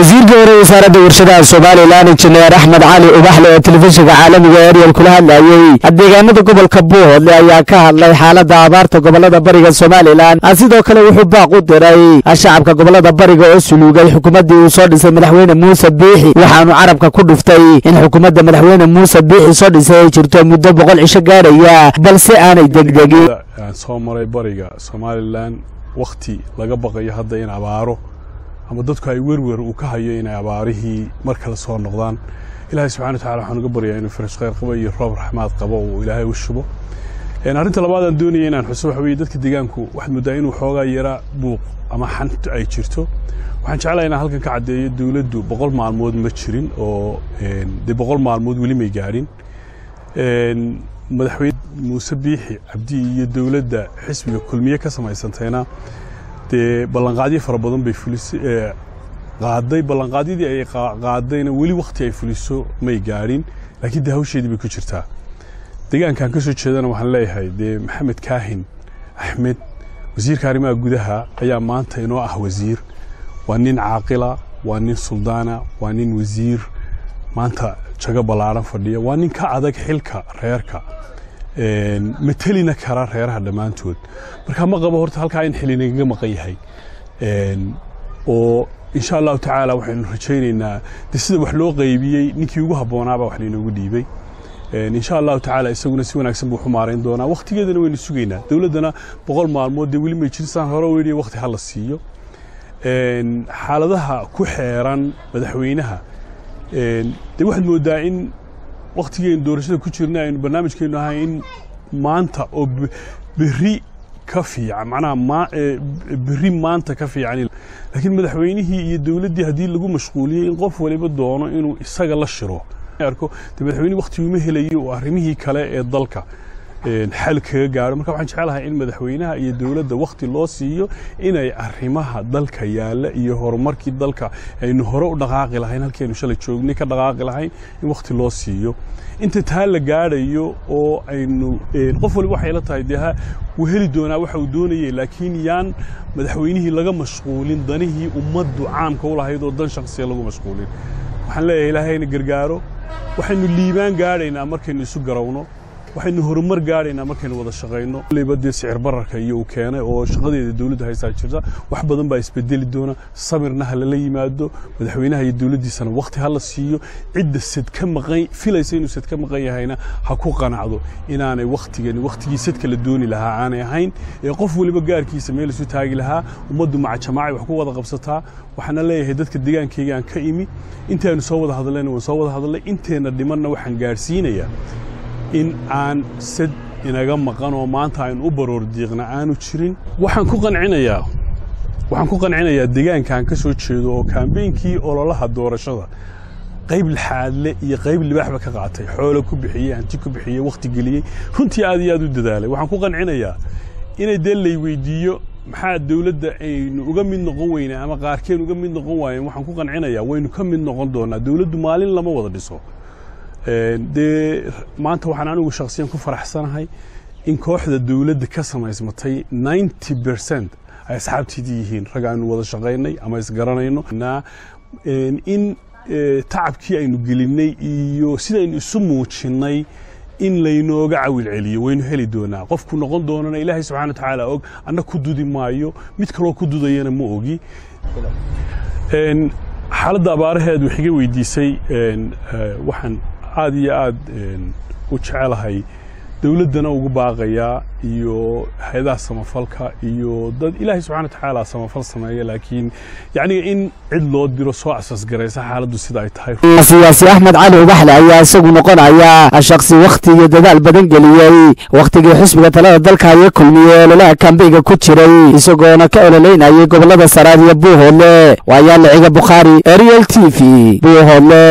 Wasiirka hore wasaaradda warshadaha Somalilan, Injineer Axmed Cali Ubaxle, oo telefishinka caalamiga Ariel kula hadlayey deegaanada gobolka Buuhoodle, ayaa ka hadlay xaaladda abaarta gobolada bariga Somalilan. Sidoo kale wuxuu baaq u diray shacabka gobolada bariga oo suluugay xukuumaddii uu soo dhisay madaxweyne Muuse Biixi. Waxaanu carabka ku dhuftay in xukuumadda madaxweyne Muuse Biixi soo dhisay ay jirto muddo 100 cisho gaadhaya, balse aanay degdegin. Aan soo maray bariga Somalilan wakti laga baqayo hadda in abaaro ama dadku ay werwer uu ka hayo inay abaarihii mar kale soo noqdaan. Ilaahay subxana watacala waxaan uga baryaa inuu farash khayr qabo iyo roob raxmaad qabo uu Ilaahay u shubo. Arrinta labaad aan doonaya inaan xuso waxa weeye, dadka deegaanku waxaad mooddaa inuu xoogaa yara buuq ama xant ay jirto. Waxaan jeclahay inaan halkan ka caddeeyo, dowladdu 100 maalmood ma jirin oo dee 100 maalmood weli may gaadhin. Madaxweyne Muuse Biixi Cabdi iyo dowladda xisbiga Kulmiye ka samaysantayna dee ballanqaadyo fara badan bay fulis qaaday. Ballanqaadyadii ay qaadayna weli wakti ay fuliso may gaadhin, laakiin dee hawsheedii bay ku jirtaa. Deegaankan ka soo jeedana waxaan leeyahay, dee Maxamed Kaahin Axmed, wasiirka arrimaha gudaha, ayaa maanta inoo ah wasiir. Waa nin caaqila, waa nin suldaana, waa nin wasiir maanta jago ballaaran fadhiya, waa nin ka adag xilka reerka, matelina kara reeraha dhammaantood. Marka ma qabo horta halkaa in xili nagaga maqan yahay, oo insha Allahu tacaala waxaynu rajaynaynaa de sida wax loo qaybiyey ninkii ugu habboonaabaa wax lainoogu dhiibay. Insha Allahu tacaala isaguna si wanaagsan buu xumaarayn doonaa, wakhtigeedana waynu sugaynaa. Dowladdana 100 maalmood dee weli may jirin, saan hore u yidhi, wakhti ha la siiyo. Xaaladaha ku xeeran madaxweynaha dee waxaad mooddaa in wakhtigeynu doorashada ku jirna aynu barnaamijkeynu ahay in maanta oo berri ka fiican, macnaha berri maanta ka fiican, laakiin madaxweynihii iyo dowladdii haddii lagu mashquuliyey in qof waliba doono inuu isaga la shiro arko, dee madaxweyne wakhtiguma helayo oo arrimihii kale ee dalka xal kaga gaaro. Marka waxaan jeclahay in madaxweynaha iyo dowladda wakhti loo siiyo inay arrimaha dalka yaalla iyo horumarkii dalka aynu hore u dhaqaaqi lahayn, halkii aynu shalay joognay ka dhaqaaqi lahayn, in wakhti loo siiyo inta taa la gaadhayo. Oo aynu qof waliba waxay la tahay dee ha wuu heli doonaa waxa uu doonayay, laakiin yaan madaxweynihii laga mashquulin danihii ummaddu caamka u lahayd oo dan shakhsiya lagu mashquulin. Waxaan leeyahay, Ilaahayna gargaaro. Waxaynu liibaan gaadhaynaa markaynu isu garawno, waxaynu horumar gaadhaynaa markaynu wada shaqayno. Waliba dee sicir bararka iyo uu keenay oo shaqadeeda dowladdu haysaa jirta, wax badan baa isbedeli doona. Samirna ha lala yimaado, madaxweynaha iyo dowladdiisana wakhti ha la siiyo. Cidda sad ka maqan filaysa inuu sad ka maqan yahayna ha ku qanacdo inaanay wakhtigani wakhtigii sadka la dooni lahaa aanay ahayn ee qof waliba gaarkiisa meel isu taagi lahaa. Ummaddu maca jamaacay wax ku wada qabsataa. Waxaana leeyahay dadka deegaankayga aan ka imi, intaanu soo wada hadlayna waan soo wada hadlay, inteenna dhimanna waxaan gaadhsiinayaa in aan sad inaga maqan oo maanta aynu u baroor diiqna aanu jirin. Waxaan ku qancinayaa deegaankaan ka soo jeedo oo kaambeynkii ololaha doorashada qayb lixaadle iyo qayb libaaxba ka qaatay, xoolo ku bixiyey, hanti ku bixiyey, wakhti geliyey, runtii aad iyo aad u dadaalay. Waxaan ku qancinayaa inay dee lay weydiiyo maxaa dowladda aynu uga mid noqon weyne ama qaarkeen uga mid noqon waayeen. Waxaan ku qancinayaa waynu ka mid noqon doonaa. Dowladdu maalin lama wada dhiso. Dee maanta waxaan anigu shakhsiyan ku faraxsanahay in kooxda dowladda ka samaysmatay 90% ay asxaabteydii yihiin, rag aanu wada shaqaynay ama isgaranayno, in tacabkii aynu gelinay iyo sidaynu isu muujinnay in laynooga cawil celiyo. Waynu heli doonaa. Qofku noqon doonana Ilaahay subxana wa tacaala og, anna ku dudi maayo, mid kaloo ku dudayana ma ogi. Xaaladda abaaraheed wax iga weydiisay, waxaan aad iyo aad u jecelahay, dowladdana ugu baaqayaa iyo hay-adaha samafalka iyo dad Ilaahay subxana wa tacaala samafal sameeya, laakiin yacniga in cid loo diro soo asasgaraysa xaaladdu sida ay tahay. Siyaasi Axmed Cali Ubaxle ayaa isagu noqonaya shakhsi wakhti iyo dadaal badan geliyey wakhtigii xisbiga talada dalka haya Kulmiye ololaha kambeyga ku jiray, isagoona ka ololeynayay gobolada Saraar iyo Buuhoodle. Waayaa Liciga Bukhaari, Ariel TV, Buuhoodle.